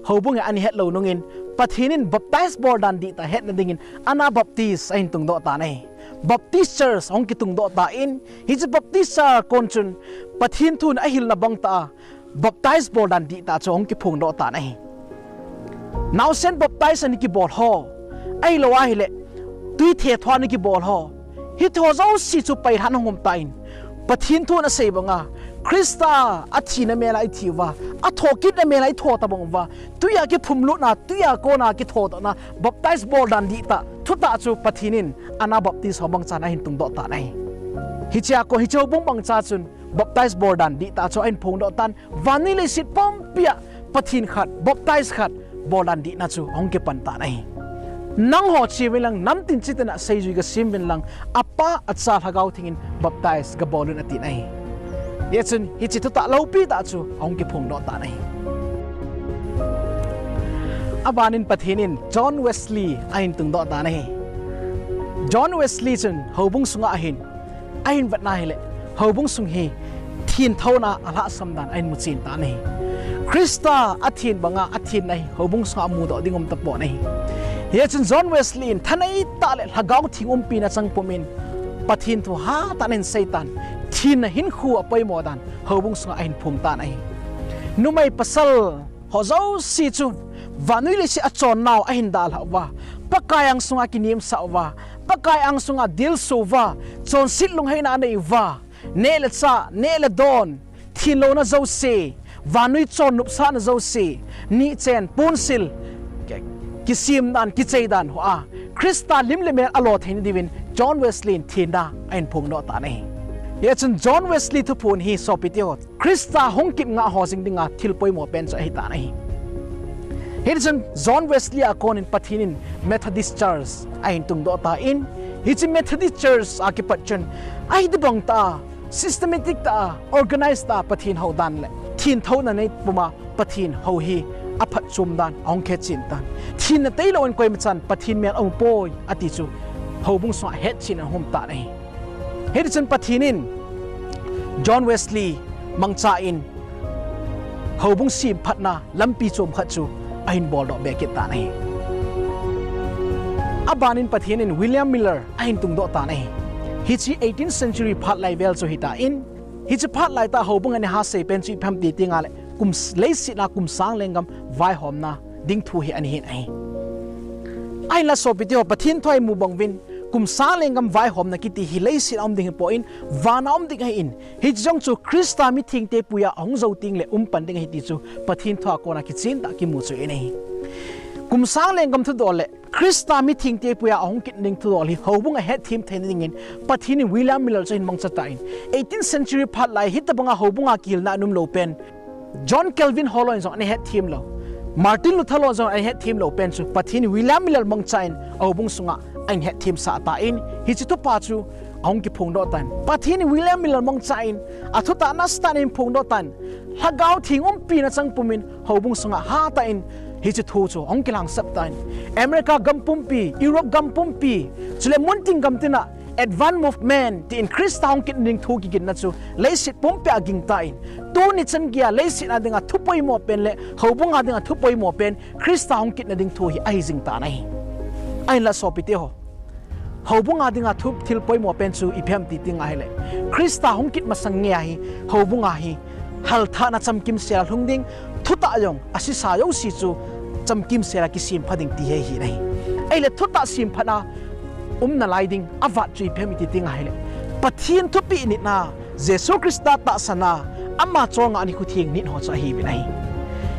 houbung in ana hetlou nungin, Pathen in baptize bol dan dihtah hetna dingin Anabaptist ahin tungdoh tan ahi. Baptist Church ahung kitungdoh tan, hiche Baptist Church a kon chun Pathen thun ahilna bangtah a baptize bol dan dihtah chu ahung kiphongdoh tan ahi. Naosen baptize ana kibol ho, ahilou ahile twi thethon ana kibol ho, hiche ho jouse chu pailhan ahung um tan, Pathen thun asei banga Christa athina mela ithi uva, athokitna mela itho tobang uva, twi a kiphumlutna, twi a kona kithodohna, baptize bol dan dihtah thutah chu Pathen in Anabaptist ho bangchan ahin tungdoh tan ahi. Hichea kon, hiche houbung bangcha chun baptize bol dan dihtah chu ahin phongdoh tan, vannoi leiset pumpia Pathen khat, baptize khat bol dan dihna chu ahung kipan tan ahi. Nangho cheuvin lang, namtin chitin a seijui gasem uvin lang, Apa, Acha, Lhagao Theng in baptize gabol un atin ahi. Hijeh chun hiche thutah loupi tah chu ahung kiphongdoh tan ahi. Abanin Pathen in John Wesley ahin tungdoh tan ahi. John Wesley chun houbung sunga ahin, ahin vetna hile, houbung sung hi thenthouna alhahsam dan ahin muchen tan ahi. Christa athen banga athenna hi houbung sunga mudoh ding um tapon ahi. Hijeh chun John Wesley in thaneitah le Lhagao Theng umpina chang pumin Pathen thu hatah in ahin seitan, thenna hinkho apoimo dan houbung sunga ahin phongtan ahi. Numei pasal ho jouse chu vannoi leiset achonnau ahin dalhah uva, Pakai angsunga kinemsah uva, Pakai angsunga dilsu uva, chonset lungheina anei uva, neh le chah, neh le don, thenlouna jouse, vannoi chon nopsahna jouse, nihchen, ponsil, ki, kisem dan, kichei dan hoa Christa lim le mel alo theina diuvin John Wesley in thenna ahin phongdoh tan ahi. Hijeh chun John Wesley thuphon hi sopite ho, Christa hung kit ngah ho jing dinga thil poimo pen chu ahitan ahi. Hitichun John Wesley a konin Pathen in Methodist Church ahin tungdoh tan, hiche Methodist Church a kipat chun ahitobang tah a systematic tah a, organize tah a Pathen hou dan le thenthouna neipuma Pathen hou hi aphatchom dan ahung kihetchen tan. Thenna teilouvin koimachan Pathen mel aum poi ati chu houbung sunga hetchen ahung um tan ahi. Hitichun Pathen in John Wesley mangchan houbung semphatna lampi chomkhat chu ahin boldoh be kit tan ahi. Abanin Pathen in William Miller ahin tungdoh tan ahi. Hiche eighteenth century phat lai vel chu ahitan, hiche phat laitah houbung ana hasei pen chu ipi ham ti tengle kum, leiset a kum sang lenggam vaihomna ding thu hi ana hin ahi. Ahinla sopite ho, Pathen thu a imu bang uvin, kum sang lenggam vaihomna kiti hi leiset a um ding hipon, van a um ding ahin, hiche jong chu Christa mithengte puia ahung jou tengle um pan ding ahi ti chu Pathen thu a kona kichen tah a kimu chu ahi. Kum sang lenggam thudol le Christa mithengte puia ahung kit ding thudol hi houbung a hetthem theina dingin Pathen in William Miller chu ahin mangcha tan. Eighteenth century phat lai hitabanga houbung a kihilna ana um lou pen, John Calvin ho loi in jong ana hetthem lou, Martin Luther loi in jong ana hetthem lou pen chu Pathen in William Miller mangchan houbung sunga ahin hetthem sah tan, hiche thupha chu ahung kiphongdoh tan. Pathen in William Miller mangchan athutah nasatah in ahin phongdoh tan. Lhagao Theng umpina chang pumin houbung sunga hatah in hiche thu chu ahung kilhangsap tan. America gam pumpi, Europe gam pumpi, chule muntin gam tina advance movement tin Christa hung kit ding thu kiginna chu leiset pumpi a ging tan. Tuni chan geiya leiset a dinga thu poimo pen le houbung a dinga thu poimo pen Christa hung kitna ding thu hi ahi jing tan ahi. Ahinla sopite ho, houbung a dinga thu thil poimo pen chu ipi ham ti tengle, Christa hung kit masang ngei a hi houbung a hi halthahna chamkimsel a lhung ding, thutah jong asisa jouse chu chamkimsel a kisempha ding ti hi ahi nai. Ahile thutah semphatna umna lai ding avat chu ipi ham iti tengle, Pathen thupeh nitna, Jesu Christa tahsanna, ama cholngah nikho theng nit ho chu ahiuvin ahi.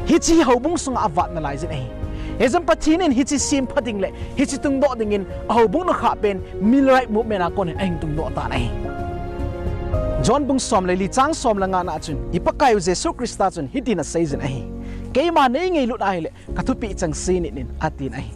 Hiche hi houbung sunga avat nalai jin ahi. Hijeh in Pathen in hiche sempha ding le hiche tungdoh dingin ahoubung nukhah pen Millerite movement a konin ahin tungdoh tan ahi. John bung som le li chang som le nga na chun, i Pakaiu Jesu Christa chun hitin asei jin ahi. Keima nei ngailut ahile, ka thupeh chengse nit in, atin ahi.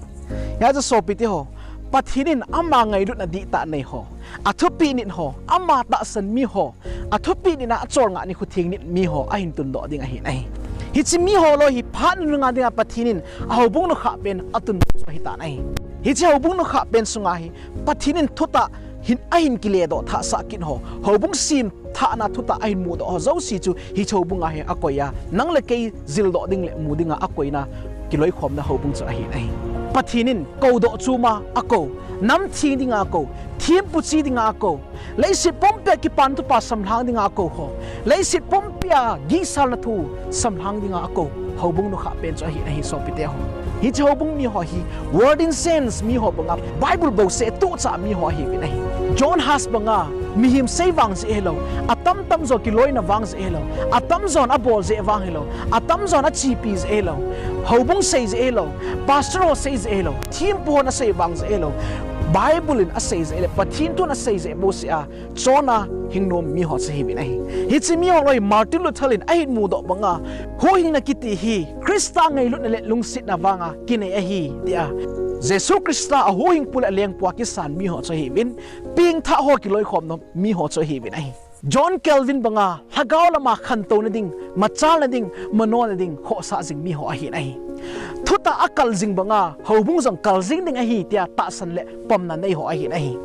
Hijeh a chu sopite ho, Pathen in ama ngailutna dihtah nei ho, athupeh nit ho, ama tahsan mi ho, athupeh nitna acholngah nikho theng nit mi ho ahin tundoh ding ahin ahi. Hiche mi ho loi hi phat nunung a dinga Pathen in ahoubung nukhah pen atundoh chu ahitan ahi. Hiche houbung nukhah pen sunga hi Pathen in thutah hin ahin kiledoh thah sah kit ho, houbung sem thahna thutah ahin mudoh ho jouse chu hiche houbung a hi akoi a, nang le kei jildoh ding le mu dinga akoina kiloikhomna houbung chu ahin ahi. Pathen in koudoh chom a akou, nam theng dinga akou, thempu che dinga akou, leiset pumpia kipan thupha samlhang dinga akou ho, leiset pumpia gihsalna thu samlhang dinga akou houbung nukhah pen chu ahin ahi sopite ho. Hiche houbung mi ho hi Walden Saints mi ho banga Bible bouseh tuchah mi ho ahiuvin ahi. John Huss banga mihem sei vang jeh hilou, atam tamjo kiloina vang jeh hilou, atamjon abol jeh vang hilou, atamjon achepi jeh hilou, houbung sei jeh hilou, pastor ho sei jeh hilou, thempu hon asei vang jeh hilou, Bible in asei jeh le Pathen thun asei jeh bouseh a chonna hingnom mi ho chu ahiuvin ahi. Hiche mi ho loi Martin Luther in ahin mudoh banga, huhhingna kiti hi Christa ngailutna le lungsetna vanga kinei ahi, tia Jesu Christa ahuhhingpu le alengpu a kisan mi ho chu ahiuvin, pengthah ho kiloikhomna mi ho chu ahiuvin ahi. John Calvin banga lhagao lama khantouna ding, machalna ding, manona ding khohsah jing mi ho ahin ahi. Thutah akal jing banga houbung jong kal jing ding ahi, tia tahsan le pomna nei ho ahin ahi.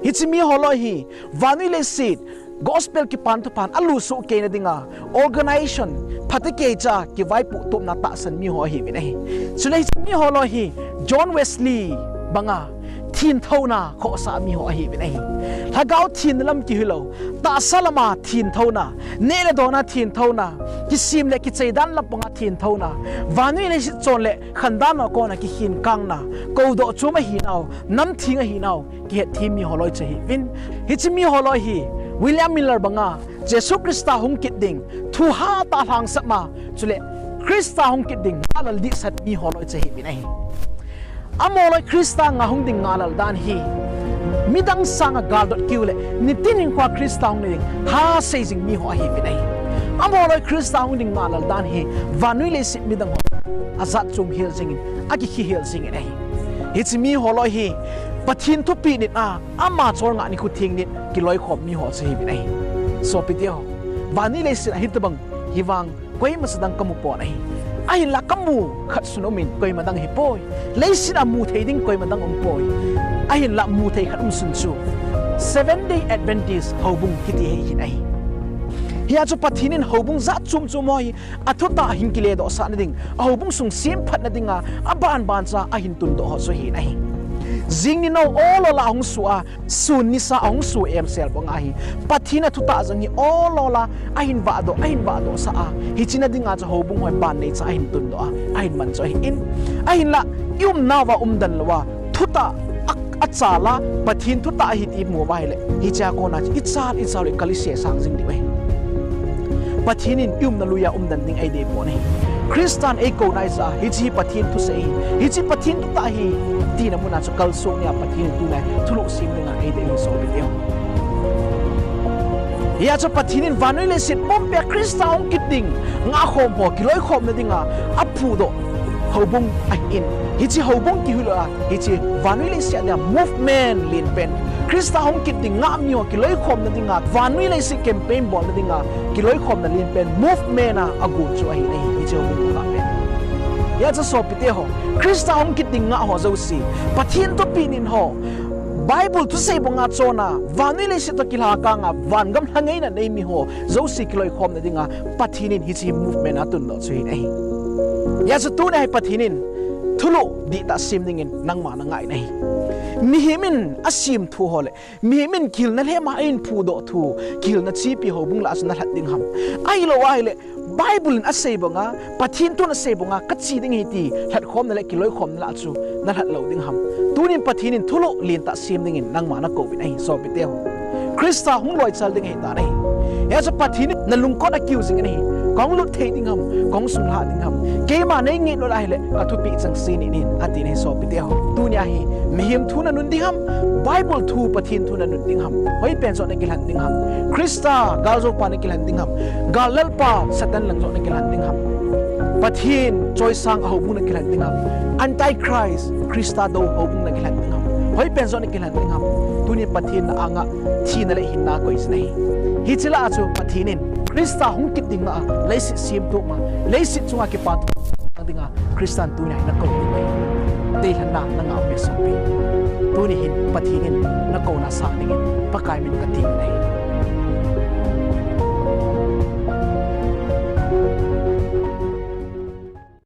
Hiche mi ho loi hi vannoi leiset gospel kipan thuphan alusoh keina dinga organization phatecha kivaipoh tupna tahsan mi ho ahiuvin ahi. Chule hiche mi ho loi hi John Wesley banga thenthouna khohsah mi ho ahiuvin ahi. Lhagao thenna lam kihilou, tahsa lama thenthouna, neh le dona thenthouna, kisem le kichai dan lampanga thenthouna, vannoi leiset chon le khandanna kona kikhenkangna, koudoh chom ahinau, nam theng ahinau kihetthem mi ho loi chu ahiuvin. Hiche mi ho loi hi William Miller banga Jesu Christa hung kit ding thu hatah a lhangsap ma, chule Christa hung kit ding ngahlel dehset mi ho loi chu ahiuvin ahi. Amaho loi Christa nga hung ding ngahlel dan hi midang sanga galdot kiu le nitin hinkhoa Christa hung ding ha sei jing mi ho ahiuvin ahi. Amaho loi Christa hung ding ngahlel dan hi vannoi leiset midang ho ajat chom hel jingin, akikhe hel jingin ahi. Hiche mi ho loi hi Pathen thupeh nit a, ama cholngah nikho theng nit kiloikhom mi ho chu ahiuvin ahi. Sopite ho, vannoi leiset a hitobang hi vang koima cha dang kamu pon ahi. Ahinla kamu khat sun umin koima dang ahipoi. Leiset a mu thei ding koima dang umpoi. Ahinla mu thei khat um sun chu Seventh Day Adventist houbung kiti hi ahin ahi. Hia chu Pathen in houbung jat chom chom ho hi athutah hin kiledohsahna ding, ahoubung sung semphatna dinga abanban cha ahin tundoh ho chu ahin ahi. Jing ni no ol ol a hung su a, sun nisa a hung su em sel bang ahi. Pathen a thutah jong hi ol ol a, ahin vahdoh, ahin vahdoh sah a. Hiche na dinga chu houbung hoi ban nei cha ahin tundoh a, ahin man chu ahi in. Ahinla, i umnauva umdan louva, thutah a, achal a, Pathen thutah ahi ti imu uva ahile, hichea kona chu ichal, ichal u kaliseh sang jing diu ahi. Pathen in i umna lui a umdan ding eidei pon ahi. Christan eikouna ahi jeh a, hiche hi Pathen thusei ahi, hiche Pathen thutah ahi, tina muna chu kalsong nia Pathen in tuna thulhuh sem dinga eidei ahi sopite ho. Hia chu Pathen in vannoi leiset pumpia Christa hung kit ding ngahkhom ho kiloikhomna dinga aphudoh houbung ahin. Hiche houbung kihuhdoh a, hiche vannoi leiset a dia movement lenpen, Christa hung kit ding ngah mi ho kiloikhomna dinga, vannoi leiset campaign bolna dinga kiloikhomna lenpen movement a agon chu ahi nahi, hiche houbung ngahpen. Hia chu sopite ho, Christa hung kit ding ngah ho jouse, Pathen thupeh nin ho, Bible thusei banga chonna, vannoi leiset toh kilhakanga, vangam lhangeina nei mi ho jouse kiloikhomna dinga Pathen in hiche movement atundoh chu ahi nahi. Hia chu tuni hi Pathen in thulhuh dihtah sem dingin nangma nangai nahi. Mihem in asem thu ho le, mihem in kihilna lhema ahin phudoh thu, kihilna chepi houbung lah a chu nalhat ding ham? Ahilou ahile, Bible in asei banga, Pathen thun asei banga kache ding ahi ti lhatkhomna le kiloikhomna lah a chu nalhat lou ding ham? Tunin Pathen in thulhuh lentah sem dingin nangma nakouvin ahi sopite ho. Christa hung loichal ding ahitan ahi. Hia chu Pathen in nalungkot akiu jingin ahi. Kahung lut thei ding ham, kahung sunglhah ding ham? Keima neingeh lou ahile kathupeh chengse in, atin ahi sopite ho. Tunia hi mihem thu nanun ding ham, Bible thu, Pathen thu nanun ding ham? Hoipen joh nakilhen ding ham? Christa galjoupa nakilhen ding ham? Gal lalpa Satan lang joh nakilhen ding ham? Pathen choisang a houbung nakilhen ding ham? Antichrist, Christa dou houbung nakilhen ding ham? Hoipen joh nakilhen ding ham? Tunin Pathen na anga thina le hinna koi jin ahi. Hiche lah a chu Pathen in Christa hung kit ding ngah a, leiset semtup ma, leiset chunga kipathu dinga Christan tunia hi nakou ding ahi. Deilhenna nangah ume sopi? Tuni hin Pathen in nakouna sang dingin Pakai min kating ahi.